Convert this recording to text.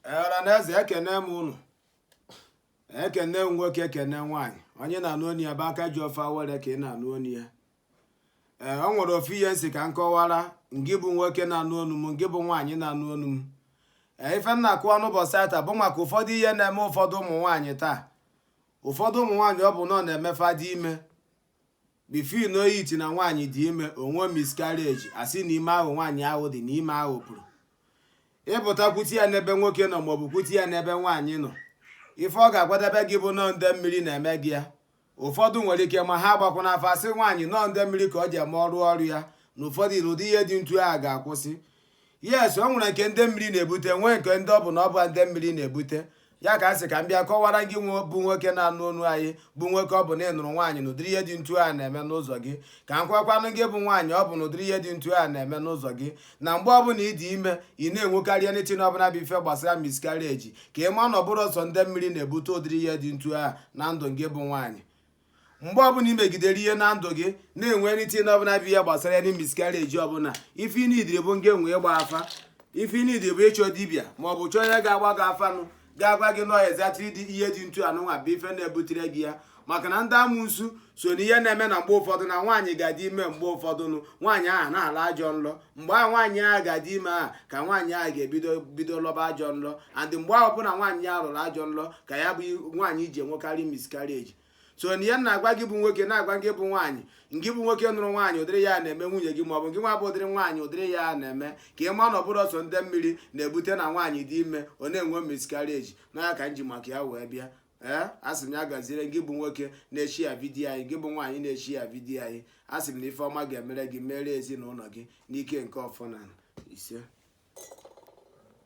Ọra na eze, ekene m unu. Ekene m nwoke, ekene nwaanyị. Onye na-anụ onu ya bụ aka ji ofe awere ka ị na-anụ onu ya. Ee, o nwere ofu ihe nsị ka m kọwara ngị bụ nwoke na-anụ onu m, ngị bụ nwaanyị na-anụ onu m. Ee, ife m na-akụwa n'ụbọchị taa bụ maka ụfọdụ ihe na-eme ụfọdụ ụmụ nwaanyị taa. Ụfọdụ ụmụ nwaanyị, ọ bụ na ọ na-emefa dị ime, before you know it, na nwaanyị dị ime, onwe miscarriage, asị na ime ahụ nwaanyị ahụ dị n'ime ahụ pụrụ ịpụta. Kwute ya n'ebe nwoke nọ maọbụ kwute ya n'ebe nwaanyị nọ, ife ọ ga-agwadebe gị bụ nọọ nde mmiri na-eme gị ya. Ụfọdụ nwere ike ma ha agbakwana afa, asị nwaanyị nọọ nde mmiri ka ọ ji eme ọrụ ọrụ ya, na ụfọdụ ụdị ihe dị ntu a ga-akwụsị. Yes, o nwere nke ndị mmiri na-ebute, nwee nke ndị ọ bụ na ọ bụ ndị mmiri na-ebute ya. Ka a sị ka m bịa kọwara gị bụ nwoke na-anụ onu anyị, bụ nwoke ọ bụ na ị nụrụ nwaanyị na ụdịrị ihe dị ntu a na-eme n'ụzọ gị, ka m kwakwanụ gị bụ nwaanyị ọ bụ na ụdịrị ihe dị ntu a na-eme n'ụzọ gị, na mgbe ọbụla ị dị ime, ị na-enwekarị anything ọbụla bụ ife gbasara miscarriage, ka ị ma na ọ bụrụ ọsọ ndị mmiri na-ebute ụdịrị ihe dị ntu a na ndụ gị bụ nwaanyị. Mgbe ọbụla ị megidere ihe na ndụ gị, na-enwe anything ọbụla bụ ihe gbasara any miscarriage ọbụla, ife ị nidiri bụ nge nwee ịgba afa. Ife ị nidiri bụ ịchọ dibịa maọbụ chọọ onye ga-agba gị afanụ, ga-agwa gị nọọ exactly dị ihe dị ntu anụnwa bụ ife na-ebutere gị ya. Maka na ndị amụnsu so na ihe na-eme na mgbe ụfọdụ na nwaanyị ga-adị ime, mgbe ụfọdụ nụ nwaanyị ahụ na-ala ajọ nlọ. Mgbe ahụ nwaanyị ahụ ga-adị ime ahụ ka nwaanyị ahụ ga-ebido bido lọba ajọ nlọ, and mgbe ahụ bụ na nwaanyị ahụ lụrụ ajọ nlọ ka ya bụ nwaanyị ji enwekarị miscarriage. So na ihe m na-agwa gị bụ nwoke, na-agwa gị bụ nwaanyị, ngị bụ nwoke nụrụ nwaanyị, ụdịrị ya na-eme nwunye gị, maọbụ gị nwa bụ ụdịrị nwaanyị ụdịrị ya na-eme, ka ị ma na ọ bụrụ ọsọ ndị mmiri na-ebute na nwaanyị dị ime, ọ na-enwe miscarriage. Na ya ka m ji maka ya wee bịa. Ee, asị m ya gaziere gị bụ nwoke na-echi ya video anyị, gị bụ nwaanyị na-echi ya video anyị. Asị m na ife ọma ga-emere gị, mere ezinụlọ gị n'ike nke ọfọ na ise.